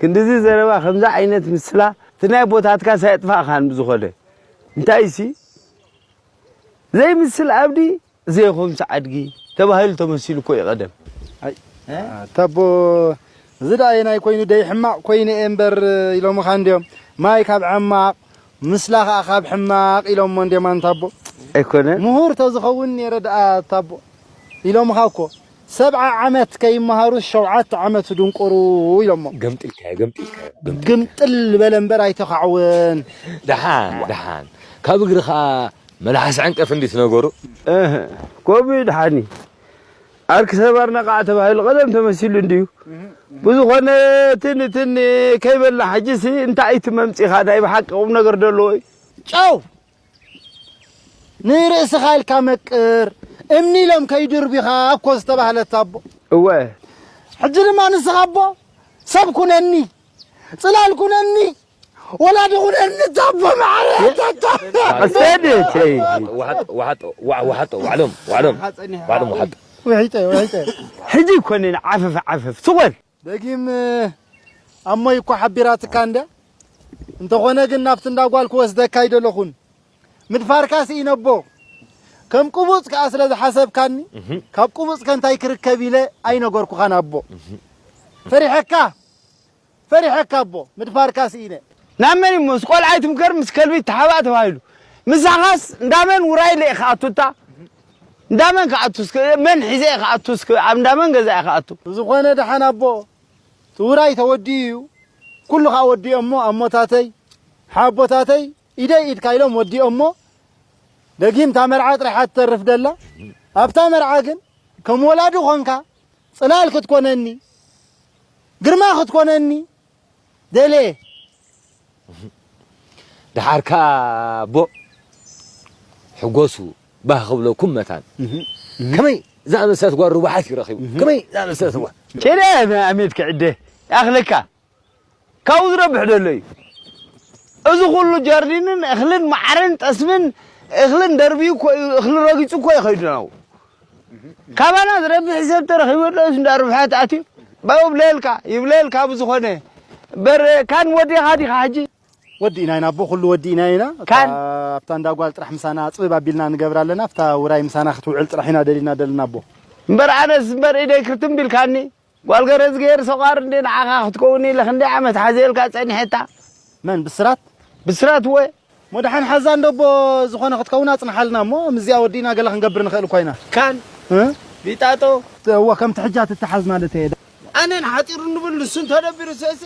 ክንድዚ ዘረባ ከምዚ ዓይነት ምስላ እቲ ናይ ኣቦታትካ ሳየጥፋእኻን ብዝኾነ። እንታይ ሲ ዘይምስል ኣብዲ ዘይኾምስ ዓድጊ ተባሂሉ ተመሲሉ እኮ እዩ ቀደም። ኣይ፣ ኣታ ኣቦ፣ እዚ ደኣ ኣየናይ ኮይኑ ደይ ሕማቕ ኮይኑ እየ እምበር ኢሎምኻ እንድዮም። ማይ ካብ ዓማቕ፣ ምስላ ኸኣ ካብ ሕማቕ ኢሎሞ እንድዮም ኣንታ ኣቦ። ኣይኮነን። ምሁር ተዝኸውን ነይረ ደኣ ኣታ ኣቦ ኢሎምኻ እኮ። ሰብዓ ዓመት ከይመሃሩ ሸውዓተ ዓመት ድንቁሩ ኢሎሞ። ገምጢልካዮ፣ ገምጢልካዮ፣ ገምጢልካዮ። ግምጥል በለ እምበር ኣይተኻዕወን። ደሓን፣ ደሓን። ካብ እግሪ ኸኣ መልሓስ ዕንቀፍ እንዲ ትነገሩ? እህ፣ ኮቢ ደሓኒ። ዓርኪ ሰባር ነቓዕ ተባሂሉ ቀደም ተመሲሉ እንድዩ። ብዝኾነ ትኒ ትኒ ከይበልና ሕጂሲ እንታይ እቲ መምጺኻ ናይ ብሓቂ ቁም ነገር ደለዎ እዩ። ጨው ንርእስኻ ኢልካ መቅር እምኒ ኢሎም ከይድርቢኻ እኮ ዝተባህለት ኣቦ። እወ። ሕጂ ድማ ንስኻ ኣቦ ሰብ ኩነኒ፣ ጽላል ኩነኒ፣ ወላዲ ኩነኒ ኣቦ መዓረ። ኣስተድተይ። ዋሓጦ፣ ዋሓጦ፣ ዋ-፣ ዋሓጦ፣ ዋዕሎም፣ ዋዕሎም፣ ዋዕሎም ዋሓጦ። ውሒጠ፣ ውሒጠ። ሕጂ ኮነ ዓፈፍ ዓፈፍ ትኾን። ደጊም ኣሞይ እኮ ሓቢራትካ እንድያ። እንተኾነ ግን ናብቲ እንዳ ጓል ክወስደካ ኣይደለኹን። ምድፋርካ ስኢነ ኣቦ። ከም ቅቡጽ ከኣ ስለ ዝሓሰብካኒ፣ እህ። ካብ ቅቡጽ ከ እንታይ ክርከብ ኢለ ኣይነገርኩኻን ኣቦ። እህ። ፈሪሐካ፣ ፈሪሐካ ኣቦ። ምድፋርካ ስኢነ። ናብ መን እዩ ምስ ቆልዓ ኣይትምከር፣ ምስ ከልቢ ይተሓባእ ተባሂሉ። ምሳኻስ እንዳመን ውራይ ኢለ እየ ክኣቱታ? እንዳመን ክኣቱ እስከ፣ መን ሒዘ እየ ክኣቱ እስከ፣ ኣብ እንዳመን ገዛ እየ ክኣቱ? ብዝኾነ ደሓን ኣቦ፣ እቲ ውራይ ተወዲኡ እዩ። ኩሉ ከኣ ወዲኦሞ፣ ኣሞታተይ፣ ሓቦታተይ፣ ኢደይ ኢድካ ኢሎም ወዲኦሞ፣ ደጊም እታ መርዓ ጥራሕ እያ ትተርፍ ደላ። ኣብታ መርዓ ግን ከም ወላዲ ኾንካ ጽላል ክትኮነኒ፣ ግርማ ክትኮነኒ ደልየ። ደሓር ከኣ ኣቦ፣ ሕጎሱ ባህ ክብለኩም መታን። እህ፣ እህ። ከመይ ዝኣመሰለት ጓል ርቡሓት እዩ ረኺቡ። እህ። ከመይ ዝኣመሰለት ጓል። ኬደ ኣሜት ክዕደ፣ ይኣኽለካ። ካብኡ ዝረብሕ ደሎ እዩ። እዚ ኩሉ ጀርዲንን እኽልን መዓርን ጠስምን እኽልን ደርብዩ እኮ እዩ፣ እኽሊ ረጊጹ እኮ እዩ ከይዱ ናብኡ። ካባና ዝረብሕ ሰብ ተረኺቡ ኣሎ፣ እሱ እንዳ ርብሓት ኣትዩ። ባኡ ይብለልካ፣ ይብለልካ ብዝኾነ። በር ካን ወዲኻ ዲኻ ሕጂ? ወዲእና ኢና ኣቦ፣ ኩሉ ወዲእና ኢና። ካን? ኣብታ እንዳ ጓል ጥራሕ ምሳና ጽብብ ኣቢልና ንገብር ኣለና፣ ኣብታ ውራይ ምሳና ክትውዕል ጥራሕ ኢና ደሊና ደለና ኣቦ። እምበር ኣነስ እምበር ኢደይ ክርትም ቢልካኒ። ጓል ገረዝግሄር ሰቋር እንዴ ንዓኻ ክትከውን ኢለ ክንደይ ዓመት ሓዚኤልካ ጸኒሐታ? መን ብስራት? ብስራት እወ። ሞድሓን ሓዛ እንዶ ኣቦ ዝኾነ ክትከውን ኣጽንሓልና እሞ፣ ምስዚኣ ወዲእና ገለ ክንገብር ንኽእል እኳ ኢና። ካን? እ? ቢጣጦ? እወ፣ ከምቲ ሕጃ ትተሓዝ ማለት እየ። ኣነን ሓጺሩ ንብል ንሱ እንተደቢሩ ሰእሲ።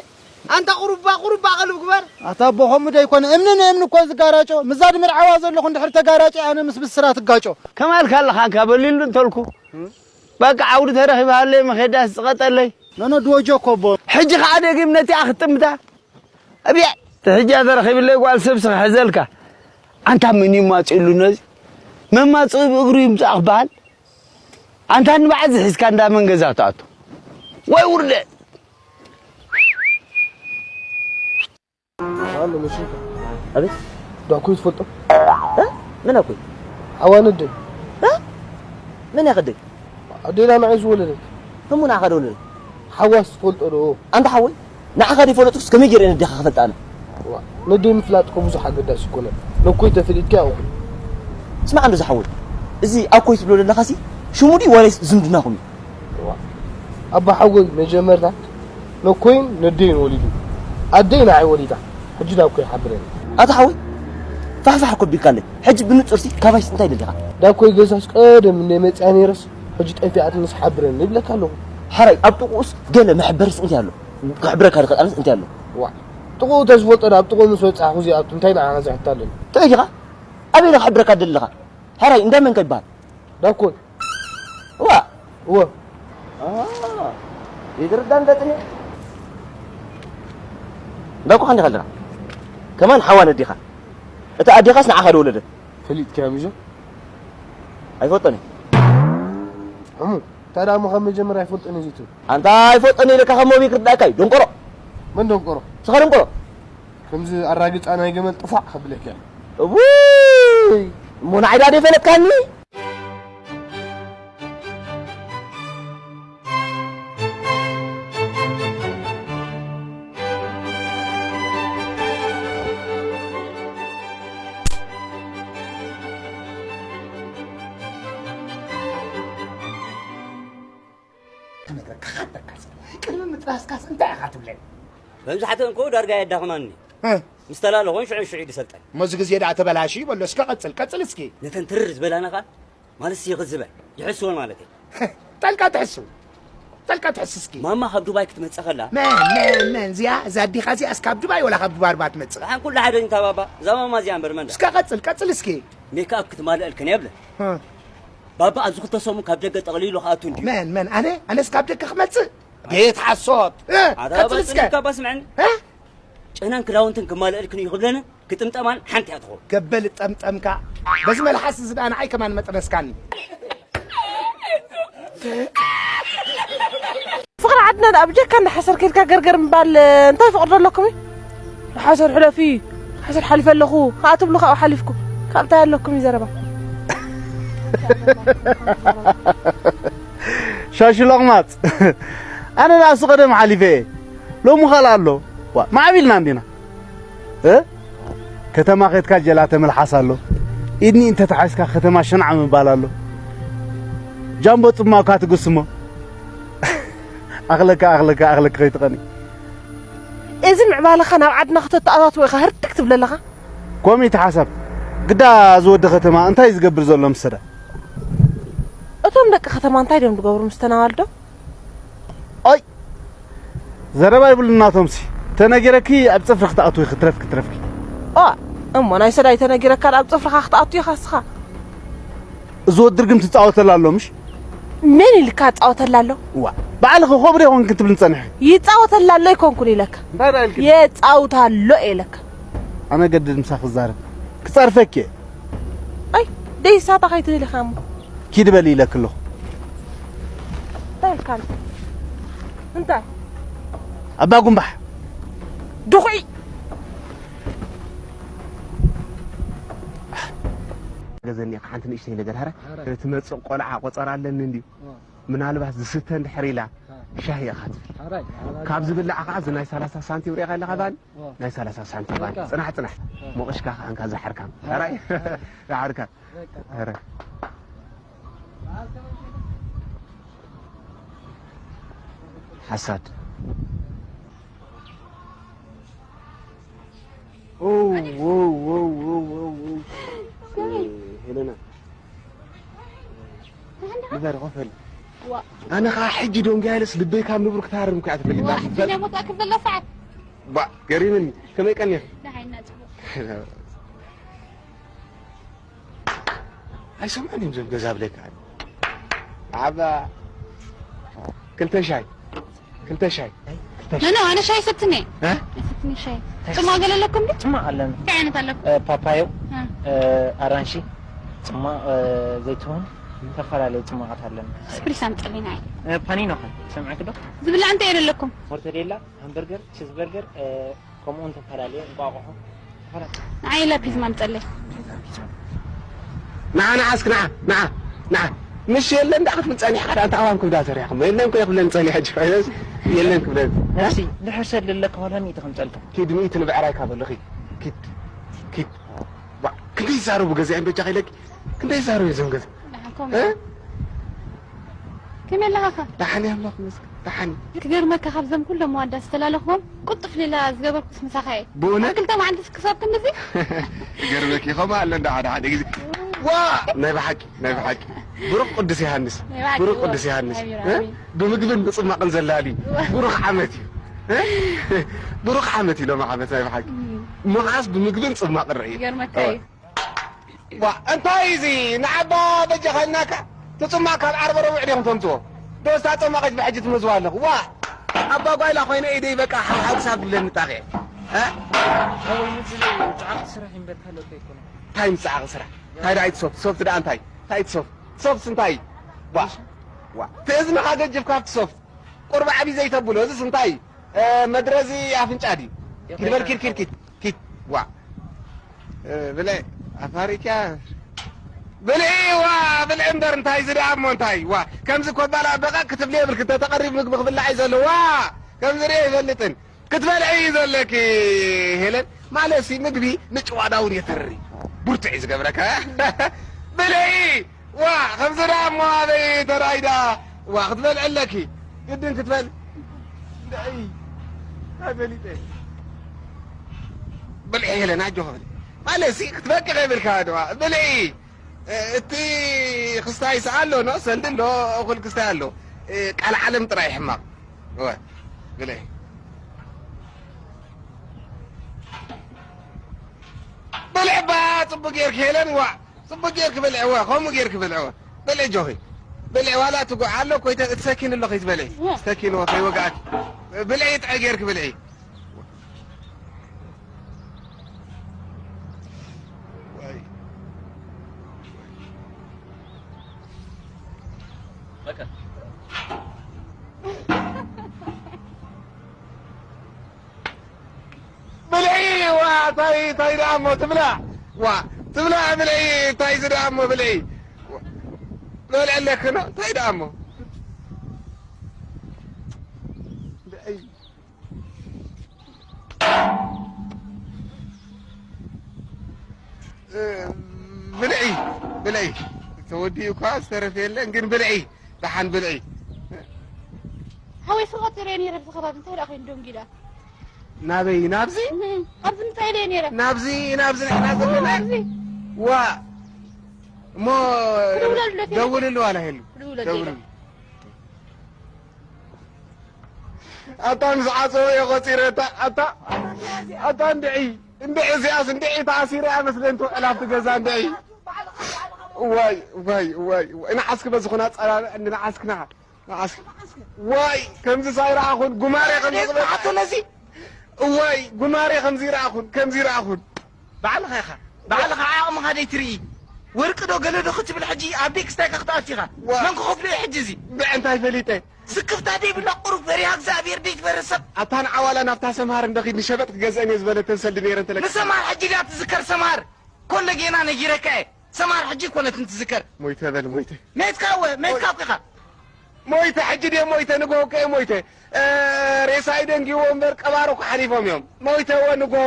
ኣንታ ቁሩባ፣ ቁሩባ ቀልብ ግበር። ኣታ ኣቦ፣ ከምኡ ደይኮነ። እምኒ ንእምኒ እኮ ዝጋራጮ። ምዛ ድምርዓዋ ዘለኹ እንድሕር ተጋራጨ፣ ኣነ ምስ ብስራት እጋጮ። ከማልካ ኣለኻ እንካ በሊሉ እንተልኩ። እ? በቃ ዓውዲ ተረኺባለይ፣ መኼዳስ ዝቐጠለይ። ኖኖ፣ ድወጆ እኮ ኣቦ። ሕጂ ኸዓ ደጊም ነቲኣ ክትጥምታ። ኣብያ፣ እቲ ሕጂ ተረኺብለይ ጓል ሰብሲ ክሕዘልካ። ኣንታ መን እዩ ማፂኡ ነዚ? መማፅኡ ብእግሩ ይምፃእ ክበሃል? ኣንታ ንባዓል ዝሒዝካ እንዳ መን ገዛ ትኣቱ? ወይ ውርደት! ኣሎ መሲልካ። ኣቤት። ዳኩ ትፈልጦ? እ? መን ኣኩይ? ሓዋ ነደይ። እ? መን እያ ከደይ? ኣዴና ንዓይ ዝወለደት። ህሙ ንዓኻ ዶ ወለደት? ሓዋስ ትፈልጦ ዶ? ኣንታ ሓወይ፣ ንዓኻ ዶ ይፈለጥኩስ ከመይ ገይረ ነዴኻ ክፈልጣ ኣነ? ዋ፣ ነደይ ምፍላጥ እኮ ብዙሕ ኣገዳሲ ይኮነ። ነኮይ ተፈሊጥካ ያውቁ። ስማዕ እንዶ ዝሓወይ፣ እዚ ኣኮይ ትብሎ ዘለኻሲ ሽሙ ድዩ ዋላይስ ዝምድናኹም እዩ? ዋ፣ ኣባ ሓወይ መጀመርታ ነኮይን ነደይን ወሊዱ። ኣደይ ንዓይ ወሊዳ። ሕጂ ዳኮይ ሓብረኒ። ኣታ ሓወይ፣ ፋሕፋሕ እኮ ቢልካለይ። ሕጂ ብንጹርሲ ካባይስ እንታይ ደሊኻ? ዳኮይ ገዛስ ቀደም እንደ መጽያ ነይረስ፣ ሕጂ ጠፊኣትንስ ሓብረኒ ይብለካ ኣለኹ። ሓራይ፣ ኣብ ጥቕኡስ ገለ መሕበሪስ እንታይ ኣሎ? ክሕብረካ ዝኽእል ኣነስ እንታይ ኣሎ? ዋ፣ ጥቕኡ ተዝፈልጦ ዳ ኣብ ጥቕኡ ምስ በጻሕኩ እዚኣቱ እንታይ ንዓኻ ዘሕታለኒ? እንታይ ዲኻ? ኣበይ ኢለ ክሕብረካ ደለኻ? ሓራይ፣ እንዳ መንከ ይበሃል? ዳኮይ። ዋ! እወ። ኣሃ። ይትርዳን ፈጥኒ። እንዳኮ ኻን ዲኻ ኣለኻ? ከማን ሓዋ ነዲኻ። እታ ኣዴኻስ ንዓኻ ዶ ወለደት? ፈሊጥካያ ሚዞ? ኣይፈልጦን እየ። ሕሙ፣ እንታይ ደኣ እሞ ካብ መጀመርያ ኣይፈልጦን እየ ዘይትብል? ኣንታ ኣይፈልጦን እየ ኢለካ ካብ መብይ ክርዳእካ እዩ፣ ደንቆሮ። መን ደንቆሮ? ንስኻ ደንቆሮ። ከምዚ ኣራግጻ ናይ ገመል ጥፋዕ ከብለካ እየ። እውይ! እሞ ንዓይ ደኣ ደይፈለጥካኒ? ካስካስ እንታይ ኢኻ ትብለኒ? መብዛሕትአን እኮ ዳርጋ የዳኽማኒ። እ። ምስ ተላለኹን ሽዑ ሽዑ እዩ ዝሰልጠን። እሞ እዚ ግዜ ደኣ ተበላሽዩ በሎ። እስከ ቀጽል፣ ቀጽል እስኪ። ነተን ትርር ዝበላና ኸኣ ማለት ይኽዝበን፣ ይሕስወን ማለት እዩ። ጠልቃ ትሕስው፣ ጠልቃ ትሕስ እስኪ። ማማ ካብ ዱባይ ክትመጽእ ከላ መን፣ መን፣ መን? እዚኣ፣ እዛ ኣዴኻ እዚኣስ ካብ ዱባይ ወላ ካብ ዱባርባ ትመጽእ? ደሓን ኩሉ ሓደ እንታ ባባ፣ እዛ ማማ እዚኣ እምበር መን ዳ? እስከ ቀጽል፣ ቀጽል እስኪ። ሜክኣፕ ክትማልአልክን እየ ብለን። እ። ባባ ኣብዚ ክልተ ሰሙን ካብ ደገ ጠቕሊሉ ክኣቱ እንድዩ። መን፣ መን? ኣነ? ኣነስ ካብ ደገ ክመጽእ? ቤት ሓሶት። እ፣ ኣታ ቀጽል እስከ። ባባ ስምዐኒ። እ? ጨናን ክዳውንትን ክማልአልክን እዩ ክብለንን ክጥምጠማን ሓንቲ እያ ትኸውን። ገበል ጠምጠምካ። በዚ መልሓስ እዚ ደኣ ንዓይ ከማን መጥነስካኒ። ፍቕሪ ዓድና ደኣ ብጀካ እንዳ ሓሰር ከድካ ገርገር ምባል እንታይ ፍቕሪ ኣለኩም? ሓሰር ሕለፊ፣ ሓሰር ሓልፈ ኣለኹ፣ ከኣ ትብሉ ካብኡ ሓሊፍኩም። ካብ እንታይ ኣለኩም እዩ ዘረባ? ሻሽሎቕ ማጽ። ኣነ ንኣሱ ቀደም ሓሊፈ እየ። ሎሚ ካልእ ኣሎ። ዋ፣ ማዕቢልና እንዲና። እ? ከተማ ኸድካ ጀላተ ምልሓስ ኣሎ። ኢድኒ እንተተሓዝካ ከተማ ሸናዕ ምባል ኣሎ። ጃምቦ ጽማውካ ትግስሞ። ኣኽለካ፣ ኣኽለካ፣ ኣኽለካ ከይትቐኒ። እዚ ምዕባለኻ ናብ ዓድና ከተተኣታትዎ ኢኻ ህርትግ ትብል ኣለኻ? ኮሚተ ሓሳብ። ግዳ እዚ ወዲ ከተማ እንታይ እዩ ዝገብር ዘሎ ምስ ሰዳ? እቶም ደቂ ከተማ እንታይ ድዮም ዝገብሩ ምስ ተናዋልዶ? ኣይ! ዘረባ ይብሉን ናቶምሲ። ተነጊረኪ ኣብ ጽፍሪ ክትኣትዊ ክትረፍኪ ትረፍኪ። ኦ፣ እሞ ናይ ሰዳይ ተነጊረካ ኣብ ጽፍርኻ ክትኣቱ ኢኻ እስኻ? እዚ ወዲ ርግም ትጻወተላ ኣሎ ምሽ? መን ኢልካ ጻወተላ ኣሎ? ዋ፣ ባዕልኺ ኮብሪ ይኾንኪ ትብልን ጸኒሕኪ። ይጻወተላ ኣሎ ኣይኮንኩን ኢለካ። እንታይ ደኣ ኢልኪ? የጻውታ ኣሎ ኢለካ። ኣነ ገድድ ምሳኺ ክዛረብ። ክጸርፈኪ እየ። ኣይ፣ ደይሳታ ከይትብል ኢኻ እሞ። ኪድ በሊ ኢለኪ ኣለኹ። እንታይ ኢልካ ኣሎ? እንታይ? ኣባ ጉምባሕ። ድኹዒ። ገዘኒ ኢኻ ሓንቲ ንእሽተይ ነገር፣ ሃረ። ሃረ። ትመጽእ ቆልዓ ቆጸራ ኣለኒ እንድዩ። ዋ። ምናልባት ዝስተ እንድሕር ኢላ፣ ሃ። ሻሂ ኢኻ ትብል። ሃራይ፣ ሃራይ። ካብ ዝብላዕ ኸዓ፣ እዚ ናይ ሰላሳ ሳንቲም ሪኢኻ ኣለኻ ባኒ? ዋ። ናይ ሰላሳ ሳንቲም ባኒ። በቃ። ጽናሕ፣ ጽናሕ። ሃ። ሞቕሽካ ኸዓ እንካ ዝሓርካም። ሃራይ። ሃራይ። ዝሓርካ። በቃ። ሃራይ። ሓሳድ። ኦ፣ ኦ፣ ኦ፣ ኦ፣ ኦ፣ ኦ። ሄለና። ንበር ኮፈል። ዋ። ኣነ ኸዓ ሕጂ ዶንግያ ኢለስ ልበይ ካብ ንቡር ክታረም እኮ እያ ትፈልጥ። ዋ፣ ሕጂ ናይ ሞት ኣክል ዘላ ሰዓት። ባ፣ ገሪምኒ። ከመይ ቀኒኺ? ደሓን ኢና፣ ጽቡቕ። ኣይሰምዑን እዮም እዞም ገዛ ብለካ። ዓባ ክልተ ሻይ፣ ክልተ ሻይ፣ ክልተ ኖ፣ ሻይ። ኖ፣ ኣነ ሻይ ሰትኒ። እ? ሰትኒ ሻይ። ጽማቕ ገለ ኣለኩም ድዩ? ጽማቕ ኣለና። እንታይ ዓይነት ኣለኩም? እ፣ ፓፓዮ፣ እ። እ፣ ኣራንሺ፣ ጽማቕ፣ እ፣ ዘይትሁን፣ ዝተፈላለዩ ጽማቓት ኣለና። ስፕሪስ ኣምጽእልና። እ፣ ፓኒኖ ኸ ሰምዕኪ ዶ? ዝብላዕ እንታይ ኣለኩም? ሞርተዴላ፣ ሃምበርገር፣ ቺዝ በርገር፣ እ፣ ከምኡ እውን ተፈላለየ እንቋቑሖ፣ ተፈላለየ። ንዓይ ላፒዝ ማምፀለይ። ንዓ፣ ንዓ፣ እስኪ ንዓ፣ ንዓ፣ ንዓ። ምሽ የለን ደኣ ክትብል ጸኒሕካ ደኣ፣ እንታይ ኣዋን ክብዳ ሰሪሕኩም? የለን እኮ ይኽብለኒ ጸኒሐ፣ ሕጂ የለን ክብለኒ። ነፍሲ፣ ድሕር ሰድ ለለካ ዋላ ሚእቲ ከምጸልካ። ኪድ ሚእቲ ንብዕራይካ በሎ፣ ኪድ፣ ኪድ፣ ኪድ። ባ፣ ክንደይ ይዛረቡ ገዛእን በጃ ከይለኪ፣ ክንደይ ይዛረቡ እዮም እዞም ገዛ። ንዓ፣ ከምኡ እ? ከመይ ኣለኻኻ? ደሓን እየ ኣምላኽ ይመስገን። ደሓን እየ። ክገርመካ ካብዞም ኩሎም መዋዳት ዝተላለኽዎም ቁጥፍ ሌላ ዝገበርኩስ ምሳኻ እየ። ብእውነት? ኣብ ክልተ መዓልቲ ክሳብ ክንድዚ? ክገርመኪ ከምኡ ኣሎ እንዳ ሓደ ሓደ ግዜ። ዋ! ናይ ብሓቂ፣ ናይ ብሓቂ። ብሩኽ ቅዱስ ዮሃንስ። ናይ ብሓቂ ብሩኽ ዋ። ቅዱስ ዮሃንስ። ኣሚን፣ እ? ኣሚን። ብምግብን ብጽማቕን ዘላሊ። ዋ። ብሩኽ ዓመት እዩ። እ? ብሩኽ ዓመት እዩ ሎም ዓመት ናይ ብሓቂ። እም። ምኻስ ብምግብን ጽማቕን ርእዩ። ይገርመካ እዩ። ዋ፣ እንታይ እዚ ንዓባ በጃኻልናካ ትጽማቕ ካብ ዓርበ ረቡዕ ዲኹም ተምጽዎ? ዶስታ ጸማቒት ብሕጂ ትመዝዋ ኣለኹ። ዋ፣ ኣባ ጓይላ ኮይነ ኢደይ በቃ ሓውሓው ክሳብ ዝብለኒ ጣቕዐ። እ? ሓወይ፣ ምድሪ ጻዕቂ ስራሕ ይንበርካ ለበ ኣይኮነ። እንታይ ምስ ጻዕቂ ስራሕ? እንታይ ደኣ እቲ ሶፍት? ሶፍት ደኣ እንታይ? እንታይ እቲ ሶፍት? ሶፍትስ እንታይ? ዋ፣ ዋ፣ ትእዝንኻ ገጅፍ ካብቲ ሶፍት። ቁርቢ ዓብዪ ዘይተብሎ፣ እዚስ እንታይ እዩ? እ፣ መድረዚ ኣፍንጫ ድዩ? ኪድ በል፣ ኪድ፣ ኪድ፣ ኪድ፣ ኪድ። ዋ። እ፣ ብልዒ፣ ኣፋሪካ። ብልዒ፣ ዋ፣ ብልዒ እምበር እንታይ፣ እዚ ደኣ እሞ እንታይ? ዋ፣ ከምዚ ኮባላ በቐቕ ክትብሊ የብልኪ፣ እንተ ተቐሪቡ ምግቢ ክብላዕ እዩ ዘሎ። ዋ፣ ከምዚ ርእየ ኣይፈልጥን። ክትበልዒ እዩ ዘለኪ፣ ሄለን። ማለትሲ፣ ምግቢ ንጭዋዳ እውን የተሪ። ብርቱዕ እዩ ዝገብረካ። ብልዒ! ዋ፣ ከምዚ ደኣ እሞ ኣበይ ተራእዩ ደኣ? ዋ፣ ክትበልዒ ኣለኪ። ግድን ክትበል-፣ እንታይ ፈሊጠ? ብልዒ ሄለን፣ ኣጆኻ ብልዒ። ማለት ሲ ክትበቅዕ የብልካ ዶ? ብልዒ። እ፣ እቲ ክስታይ ሰኣ ኣሎ፣ ኖ፣ ሰልዲ ኣሎ፣ እኹል ክስታይ ኣሎ። እ፣ ቃል ዓለም ጥራይ ሕማቕ። እወ፣ ብልዒ። ብልዒ ባ፣ ጽቡቅ ጌርክ ሄለን፣ ዋ። ጽቡቅ ጌርክ ብልዒ፣ ዋ። ከምኡ ጌርክ ብልዒ፣ ዋ። ብልዒ ጆኺ። ብልዒ ዋላ ትጉዕ ኣሎ፣ ኮይተ፣ እቲ ሰኪን ኣሎ፣ ከይትበልዒ። እወ። ሰኪን፣ ዋ፣ ከይወግኣኪ። ብልዒ ጥዐ ጌርክ ብልዒ። ዋይ። በቃ። ብልዒ፣ ዋ፣ ታይ፣ ታይ ደኣ እሞ ትብላዕ? ዋ፣ ትብላዕ ብልዒ፣ ታይ እዚ ደኣ እሞ ብልዒ? በልዕ ኣለክኖ፣ ታይ ደኣ እሞ? ብልዒ። እ፣ ብልዒ፣ ብልዒ። ተወዲኡ እኳ ዝተረፈ የለን፣ ግን ብልዒ፣ ደሓን ብልዒ። ሓወይ፣ ስቕ ኢለ ነይረ፣ ኣብዚ ከባቢ እንታይ ደኣ ኮይኑ ደንጊዳ? ናበይ? ናብዚ? እህ፣ ኣብዚ ምጻእ ኢለ ነይረ። ናብዚ፣ ናብዚ ንሕና ዘለና? ኣብዚ። ዋ፣ እሞ ክድውለሉ ዶ? ደውልሉ ዋላ ሄሉ። ክድውለሉ ደውልሉ። ኢለ። ኣታ ምስ ዓጸወ እየ ቆጺረ፣ ኣታ፣ ኣታ፣ ኣታ እንድዒ፣ እንድዒ እዚኣስ እንድዒ ተኣሲረ እያ መስለኒ ትውዕል ኣብቲ ገዛ እንድዒ። ዋይ፣ ዋይ፣ ዋይ፣ ዋይ፣ ንዓስኪ በዚ ኹና ጸላልዐኒ፣ ንዓስኪ ንዓ፣ ንዓስኪ። ዋይ፣ ከምዚ ሳይረኣኹን፣ ጉማሬ ከምዚ ኣቶ ነዚ። ዋይ፣ ጉማሬ ከምዚ ይረኣኹን፣ ከምዚ ይረኣኹን። ባዕልኻ ኢኻ፣ ባዕልኻ ዓቕምኻ ደይትርኢ። ወርቂ ዶ ገለ ዶ ክትብል ሕጂ ኣብ ደይ ክስታይካ ክትኣቱ ኢኻ። ዋ። መን ክኸፍሎ እዩ ሕጂ እዚ? ብዕንታይ ፈሊጠ? ስክፍታ ደይብላ ቁሩብ ፈሪሃ እግዚኣብሔር ደይትፈርህ ሰብ። ኣታ ንዓዋላ ናብታ ሰምሃር እንደኺድ ንሸበጥ ክገዝአን እየ ዝበለተን ሰልዲ ነይረን ተለቀ። ንሰምሃር ሕጂ ድያ ትዝከር ሰምሃር? ኮለ ጌና ነጊረካ እየ። ሰምሃር ሕጂ ኮነትን ትዝከር። ሞይተ በል ሞይተ። ሜትካ እወ፣ ሜትካ እኮ ኢኻ። ሞይተ፣ ሕጂ ድየ ሞይተ? ንግሆ እኮ እየ ሞይተ። እ፣ ሬሳይ ደንጊዎ እምበር ቀባሮ እኮ ሓሊፎም እዮም። ሞይተ እወ፣ ንግሆ፣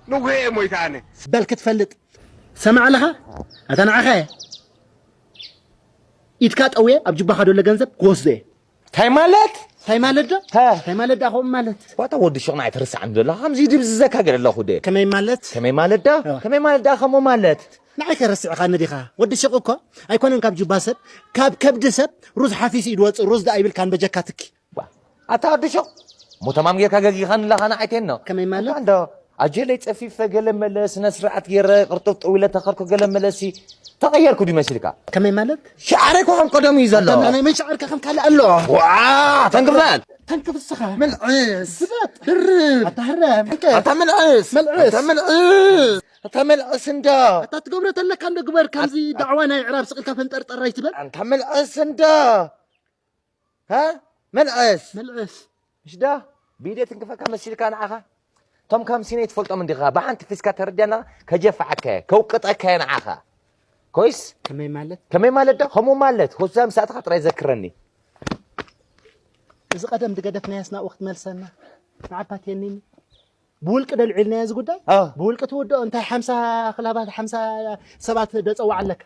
ንግሆ እየ ሞይተ ኣነ። በል ክትፈልጥ። ሰማዕ ኣለኻ? ኣታ ንዓኻ እየ። ኢድካ ጠውየ ኣብ ጁባኻ ደሎ ገንዘብ ክወስዶ እየ። እንታይ ማለት? እንታይ ማለት ዶ? ሀ። እንታይ ማለት ዶ? ከምኡ ማለት። ዋታ ወዲ ሹቕ ንዓይ ትርስዓኒ ዘለኻ፣ ከምዚ ይድብዝዘካ ገለ ኣለኹ ደ። ከመይ ማለት? ከመይ ማለት ዶ? እዋ። ከመይ ማለት ዶ ከምኡ ማለት? ንዓይ ከ ረሲዕኻኒ ዲኻ? ወዲ ሹቕ እኮ ኣይኮነን ካብ ጁባ ሰብ፣ ካብ ከብዲ ሰብ ሩዝ ሓፊሱ እዩ ዝወጽእ፣ ሩዝ ደኣ ይብልካን በጀካ ትኪ። ዋ፣ ኣታ ወዲ ሹቕ፣ እሞ ተማም ጌርካ ገጊኻኒ ኣለኻ ንዓይ ቴኖ። ከመይ ማለት? ኣታ እንዶ ኣጀለይ ጸፊፈ ገለ መለ ስነ ስርዓት ጌረ ቅርጥፍ ጥው ኢለ ተኸርኩ ገለ መለሲ ተቐየርኩ ድዩ መሲልካ? ከመይ ማለት? ሻዕረይ እኮ ከም ቀደሙ እዩ ዘሎ። ኣታ ናይ መን ሻዕርካ ከም ካልእ ኣሎ? ዋ፣ ተንክፍ በል። ተንክፍ እስኻ። መልዕስ። ዝበጥ። ድርብ። ኣታ ህረም። ኣታ መልዕስ። መልዕስ። ኣታ መልዕስ። ኣታ መልዕስ እንዳ። ኣታ ትገብሮ ተለካ እንዶ ግበር፣ ከምዚ ዳዕዋ ናይ ዕራብ ስቕ ኢልካ ፈንጠርጠር ኣይትበል። ኣንታ መልዕስ እንዳ። ሃ? መልዕስ። መልዕስ። ምሽ ዳ? ብኢደ ትንክፈካ መሲልካ ንዓኻ? ቶም ከም ሲነይ ትፈልጦም እንዲኻ? ብሓንቲ ፊስካ ተረድያና፣ ከጀፍዓካ እየ፣ ከውቅጠካ እየ ንዓኻ። ኮይስ? ከመይ ማለት? ከመይ ማለት ዶ? ከምኡ ማለት። ሆዛ ምስ ኣተኻ ጥራይ ዘክረኒ። እዚ ቀደም ዝገደፍናዮ ስናቕ ክትመልሰና። ንዓባት የኒኒ። ብውልቂ ዶ ኣልዒልናዮ እዚ ጉዳይ? ኣዎ። ብውልቂ ትውድኦ፣ እንታይ ሓምሳ ክላባት፣ ሓምሳ ሰባት ዶ ጸዋዕ ኣለካ?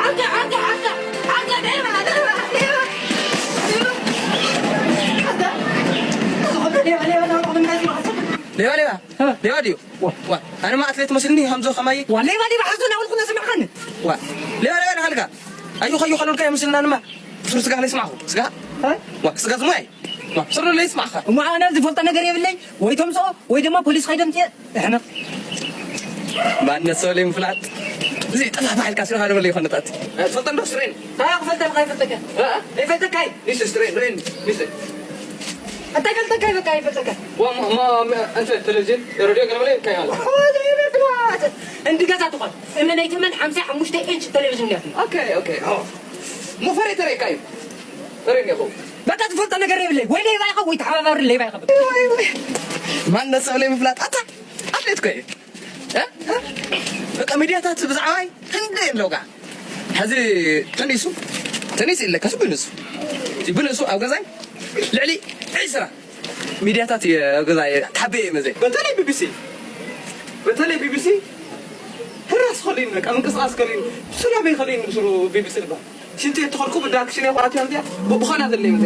ዓንተ፣ ዓንተ፣ ዓንተ፣ ዓንተ፣ ሌባ፣ ሌባ፣ ሌባ፣ ሌባ። ሌባ፣ ሌባ፣ ሌባ ድዩ? ዋ፣ ኣነ ማዕት ለይትመስልኒ፣ ከምዞ ከማይ። ዋ፣ ሌባ፣ ሌባ፣ ሕዙ እናበልኩ እናሰማዕካኒ። ዋ፣ ሌባ፣ ሌባ እናበልካ። ኣዩ ኸዩ ኸሉልካ ይመስልና ንማ። ስሩ ስጋ ለይስማዕኹ፣ ስጋ? እ? ዋ፣ ስጋ ዝሙይ። ዋ፣ ስሩ ለይስማዕኻ። እሞ ኣነ ዝፈልጦ ነገር የብለይ። ወይ ተምጽኦ፣ ወይ ድማ ፖሊስ ኸይደ ኣምጽኤ እሕነቕ። ማንነት ሰብ ለይምፍላጥ። እዚ ጠፋፋሕ ኢልካ ስለ ሓደ በለ ይኾነታት። ትፈልጦ እንዶ ስትሬን? ኣይ፣ ክፈልጠልካ ኣይፈልጠካ። እ? ኣይፈልጠካይ። ኒስ ስትሬን፣ ሬን፣ ኒስ። ኣታ ኣይፈልጠካይ፣ በቃ ኣይፈልጠካ። ዋ፣ ሞ፣ ሞ፣ ሞ፣ እንተ ቴሌቪዥን፣ ሬድዮ ገለ በለ እንታይ ማለት? ኦ፣ ዘይብላ። እንዲ ገዛ ትኾን። እመነይ ተመን ሓምሳ ሓሙሽተ ኢንች ቴሌቪዥን እያ። ኦኬ፣ ኦኬ። ኦ። ሞ ፈሬ ተረይካ እዩ። ፈሬ እኒአኹ። በቃ ትፈልጦ ነገር የብለይ። ወይ ሌባ ኢኻ ወይ ተሓባባሪ ሌባ ኢኻ። ወይ፣ ወይ። ማንነት ሰብ ለይምፍላጥ ኣታ ኣትሌት እኮ እዩ። እ? በቃ ሚድያታት ብዛዕባይ ክንደይ ኣለውካ። ሕዚ ተኒሱ፣ ተኒሱ ኢለካ፣ ብንሱ፣ ብንሱ ኣብ ገዛይ ልዕሊ ዒስራ ሚድያታት እየ ኣብ ገዛይ ተሓቢኤ እየ መዘ። በተለይ ቢቢሲ፣ በተለይ ቢቢሲ፣ ህራስ ከሊኒ፣ በቃ ምንቅስቃስ ከሊኒ፣ ብሱላመይ ከሊኒ ብሱሩ ቢቢሲ ልባ። ሽንቲ እየ ተኸልኩ፣ ብዳርክ ሽነ ኳራት እያ፣ ብ-፣ ብኾና ዘለይ መዘ።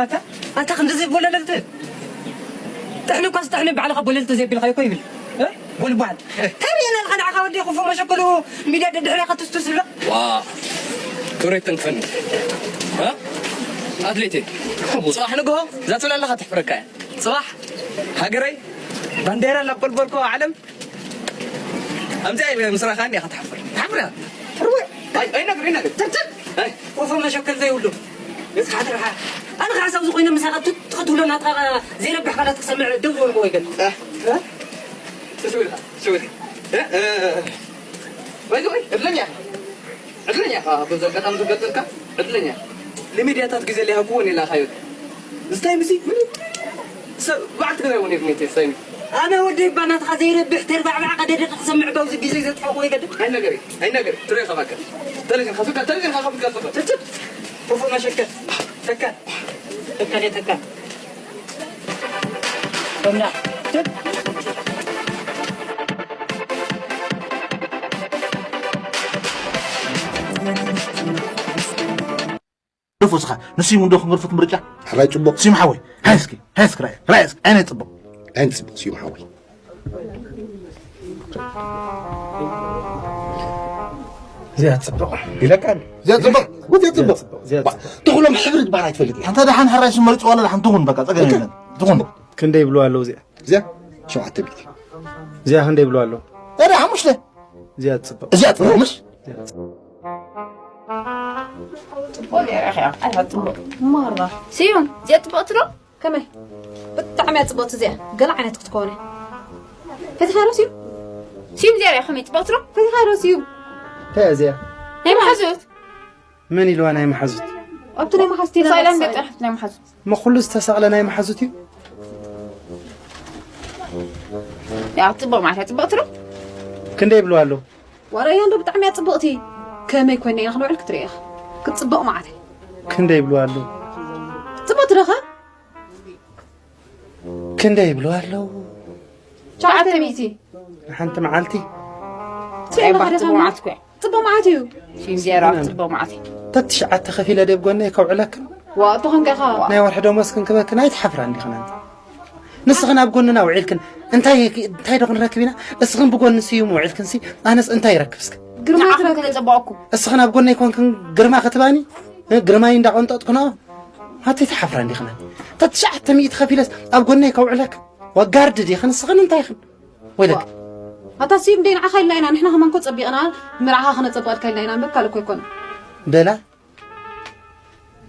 ኣታ? ኣንታ ክንዲ ዘይቦለለልቲ ጥሕኒ እኳስ ጥሕኒ ባዕልኻ ቦለልቲ ዘቢልካ ይኮ ይብል። እ? ጎልባል። ተርእየና ኢልካ ንዓኻ ወዲ ክፉ መሸክሉ ሚድያ ደድሕሪኻ ትስቱስ ኢልካ። ዋ፣ ክብረት ተንክፈኒ። እ? ኣትሌቴ፣ ጽባሕ ንግሆ እዛ ጽላላኻ ትሕፍረካ እያ። ጽባሕ ሃገረይ ባንዴራ ላቆልቆልኮ ዓለም ኣምዚኣ ኢለ ምስ ረኣኻኒ ኢኻ ትሓፍር። ትሓፍር ኢኻ። ርውዕ። ኣይ፣ ኣይነግር፣ ኣይነግር። ትብትብ። ኣይ። ኮፎ መሸከል ዘይብሉ። እስኻ ትርሓ። ኣነ ከዓ ሰብ ዝኾይነ ምሳኻ ቱ-፣ ትኽትብሎ ናትኻ ዘይረብሕ ቃላት ክሰምዕ ደው ዝበልኩ ወይ ግን። እ? እ? ስው ኢልካ፣ ስው ኢልካ። እ? እ? ወይ፣ ወይ፣ ዕድለኛ። ዕድለኛ ኢኻ፣ በዚ ኣጋጣሚ ዝገልጸልካ ዕድለኛ። ንሚድያታት ግዜ ለይሃብኩዎ ንላኻዮ። ዝታይ ምሲ? ሰብ ባዕቲ ግዜ እውን የብኔ ተሳይሚ። ኣነ ወደይ ባናትኻ ዘይረብሕ ተርባዕባዕ ቀደደ ክሰምዕ በዚ ግዜ ዘጥፋኹ ወይ ገደ። ኣይ ነገር፣ ኣይ ነገር፣ ትሬ ኸባከ። ተለዚን ኸፍካ፣ ተለዚን ኸፍካ ጽፈ። ትትብ። ኮፎ መሸከል። ተካ። ተካ፣ ተካ። ከምና። ትብ። ግደፎ እስኻ፣ ንስዩም እንዶ ክንገድፎ እቲ ምርጫ። ሕራይ ጽቡቕ። ስዩም ሓወይ፣ ሃይ እስኪ፣ ሃይ እስኪ፣ ራይ፣ ራይ እስኪ፣ ዓይነይ ጽቡቕ። ዓይነይ ጽቡቕ፣ ስዩም ሓወይ። እዚኣ ጽቡቕ። ኢለካ እንዲ። እዚኣ ጽቡቕ። እዚኣ ጽቡቕ። እዚኣ ጽቡቕ። ተኹሎም ሕብሪ ዝበሃል ኣይትፈልጥን። ኣንታ ደሓን ሕራይ ስም መሪጽ ዋላ ደሓን ትኹን፣ በቃ፣ ጸገም የለን። ትኹን። ክንደይ ይብሉ ኣለዉ እዚኣ? እዚኣ ሸውዓተ ሚእቲ። እዚኣ ክንደይ ይብሉ ኣለዉ? እረ፣ ሓሙሽተ። እዚኣ ጽቡቕ። እዚኣ ጽቡቕ፣ ምሽ? እዚኣ ጽቡቕ። ጽቡቕ ገይረ እያ። ኣይ፣ ጽቡቕ። ማራ። ስዩም፣ እዚኣ ጽቡቕ ትብሎ? ከመይ? ብጣዕሚ እያ ጽቡቕቲ እዚኣ። ገለ ዓይነት ክትከውን እያ። ፈቲኻ ዶ ስዩም? ስዩም፣ እዚኣ ርኣ ከመይ ጽቡቕ ትብሎ? ፈቲኻ ዶ ስዩም? እንታይ እያ እዚኣ? ናይ መሓዙት። መን ኢልዋ ናይ መሓዙት? ኣብቲ ናይ መሓዙት ኢላ ተሳኢላ ተሳኢላ። እንደ ጥራሕ ናይ መሓዙት። እሞ ኩሉ ዝተሳቕለ ናይ መሓዙት እዩ? ያ፣ ጽቡቕ ማለት እያ፣ ጽቡቕ ትብሎ? ክንደይ ይብልዋ ኣለዉ? ዋላ እያ እንዶ ብጣዕሚ እያ ጽብቕቲ። ከመይ ኮይነ ኢና ክንውዕል ክትርኢ ኢኻ። ክትጽብቕ መዓት እያ። ክንደይ ይብልዋ ኣለዉ? ጽብቕቲ ዶ ኸ? ክንደይ ይብልዋ ኣለዉ? ሸውዓተ ሚእቲ። ንሓንቲ መዓልቲ? ስዒባ ጽቡቕ መዓት እኮ እያ። ጽቡቕ መዓት እዩ። ሽም ዜሮ ጽቡቕ መዓት እዩ። ተትሽዓተ ከፊለ ደብ ጎነይ ከውዕለክን? ዋ፣ እቶ ኸንቀኻ። ናይ ወርሒ ደሞዝ ክንክበክን ኣይትሓፍራ እንዲኽን ኣንቲ። ንስኽን ኣብ ጎንና ውዒልክን እንታይ፣ እንታይ ዶ ክንረክብ ኢና? እስኽን ብጎኒ ስዩም ውዒልክን ሲ ኣነስ እንታይ ይረክብ እስከ? ግርማ ንዓኹም ትረክብ። ክነጸብቐኩም። እስኽን ኣብ ጎነይ ኮንክን ግርማ ክትባኒ? እ፣ ግርማይ እንዳቆንጠጥኩ ንኦ? ኣቲ ትሓፍራ እንዲኽን ኣንቲ። ተትሽዓተ ሚእቲ ከፊለስ ኣብ ጎነይ ከውዕለክን? ወጋርድ ዲኽን እስኽን እንታይ ኢኽን? ወይለክ። ኣታ ስዩም ደይ ንዓኻ ኢልና ኢና፣ ንሕና ከማን እኮ ጸቢቕና ምርዓኻ ክነጸብቐልካ ኢልና ኢና እምበር ካልእ እኮ ኣይኮነን። በላ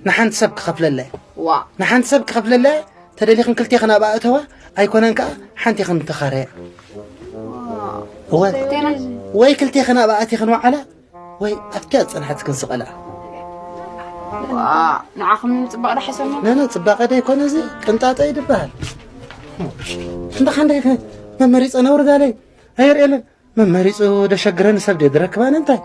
ንሓንቲ ሰብ ክኸፍለላ እየ። ዋ። ንሓንቲ ሰብ ክኸፍለላ እየ። ተደሊኽን ክልቴኽን ኣብኣ እተዋ፣ ኣይኮነን ከኣ ሓንቲኽን ተኻረያ። እወ። ክልቴና። ወይ ክልቴኽን ኣብኣ ኣቲኽን ወዓላ፣ ወይ ኣብቲ ኣጸንሐትክን ስቐላ። ዋ፣ ንዓኹም ጽባቐ ዶ ሓሰብና? ነነ ጽባቐ ዶ ይኮነ እዚ? ቅንጣጠ እዩ ዝበሃል። እንዳ ኻንዳይ ከ መመሪጸ ነውር ጋለይ። ኣየርእየለን። መመሪጹ ደሸግረን ሰብ ድየ ድረክባን እንታይ?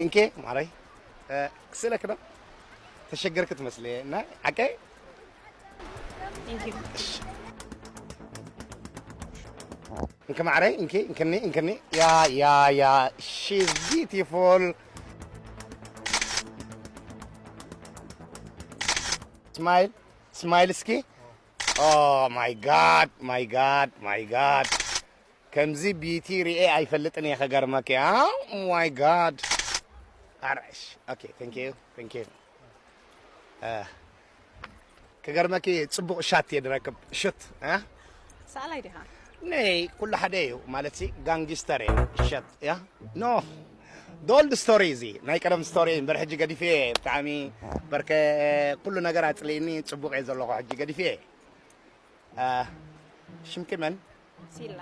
እንኬ ማረይ፣ እ፣ ክስእለክ ዶ? ተሸገርክ ትመስሊ። እና ሓቀይ? Thank you። እንከ ማዕረይ፣ እንኪ፣ እንክኒ፣ እንክኒ። ያ፣ ያ፣ ያ። She's beautiful። Smile. Smile እስኪ። Oh my God, my God, my God. ከምዚ ቢቲ ሪኤ ኣይፈልጥን እየ፣ ከገርመኪ። Oh my God። ኣራሽ። Okay, thank you, thank you። እ፣ ክገርመኪ ጽቡቕ ሻት እየ ድረክብ። ሽት፣ እ? ሰኣላይ ዲኻ? ነይ ኩሉ ሓደ እዩ፣ ማለት ሲ ጋንጊስተር እየ፣ ሸት፣ ያ? ኖ። The old story እዚ፣ ናይ ቀደም ስቶሪ እምበር ሕጂ ገዲፈ እየ፣ ብጣዕሚ በርከ ኩሉ ነገር ኣጽሊእኒ፣ ጽቡቕ እየ ዘለኹ ሕጂ ገዲፈ እየ። እ፣ ሽምኪ መን? ሲላ።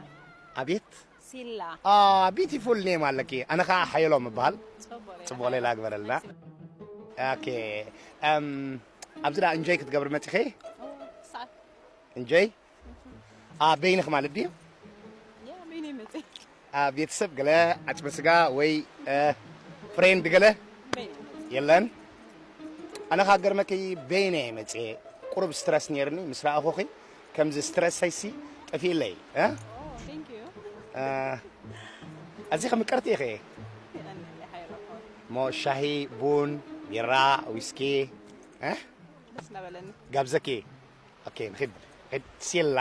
ኣቤት። ሲላ። አ፣ ቢዩቲፉል ኔም ኣለኪ። ኣነ ኸዓ ሓየሎም እበሃል። ጽቡቕ ሌላ። ጽቡቕ ሌላ ግበረልና። ኦኬ። እም፣ ኣብዚ ደኣ እንጆይ ክትገብሪ መጺኺ? ኦ፣ ሰዓት። እንጆይ? አ፣ በይንኺ ማለት ድዩ? ያ፣ በይነይ መጺ። አ፣ ቤተሰብ ገለ፣ ዓጽመ ስጋ ወይ፣ እ፣ ፍሬንድ ገለ? በይነይ። የለን? ኣነ ኸዓ ገርመኪ በይነይ መጺኤ። ቁሩብ ስትረስ ኔርኒ ምስ ረኣኹኺ። ከምዚ ስትረሰይሲ ጠፊእለይ፣ እ? ኦ፣ thank you። እ፣ ኣዚኺ ምቅርቲ ኢኺ። እሞ ሻሂ፣ ቡን፣ ቢራ፣ ዊስኪ፣ እ? ደስ እናበለኒ። ጋብዘኪ። ኦኬ፣ ንኺድ። ኺድ፣ ሲላ።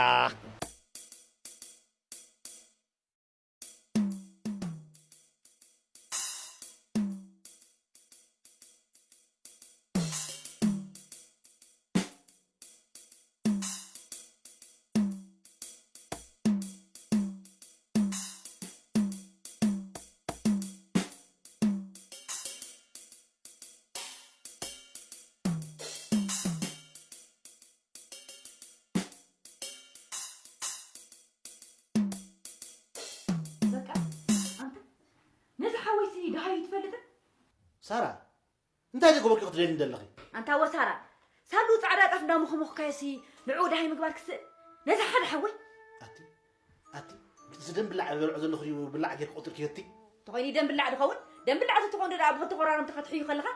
በቃ፣ ኣንተ ነዚ ሓወይሲ ደሃዩ ትፈልጥን? ሳራ፣ እንታይ ዝገበርኪ ክትደልኒ ዘለኺ? ኣንታ ወሳራ፣ ሳሉ ጻዕዳ ጣፍ እንዳሞኸሞኽካዮሲ ንዕኡ ደሃይ ምግባር ክስእ? ነዚ ሓደ ሓወይ? ኣቲ፣ ኣቲ፣ እዚ ደም ብላዕ ዝበልዖ ዘለኹ ድዩ ብላዕ ጌርኪ ቆጢርኪ ህቲ? ተኾይኑ ደም ብላዕ ድኸውን? ደም ብላዕ ተትኾን ዶ ደኣ ብኽልተ ኮራርምቲ ከትሕዩ ከለኻ?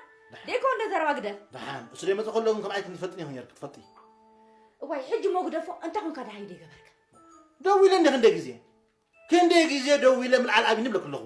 ደይኮን ዶ ዘረባ ግደፍ? ደሓን፣ እሱ ደይ መጽእ ከሎ ግን ከምኣይ ክንፈልጥን ይኹን ጌርኪ ትፈልጢ። እዋይ፣ ሕጂ እሞ ግደፎ፣ እንታይ ኾንካ ደሃዩ ደይገበርካ? ደዊለ እንደ ክንደይ ግዜ? ክንደይ ግዜ ደዊለ ምልዓል ኣብኒ ብለክ ኣለኹ።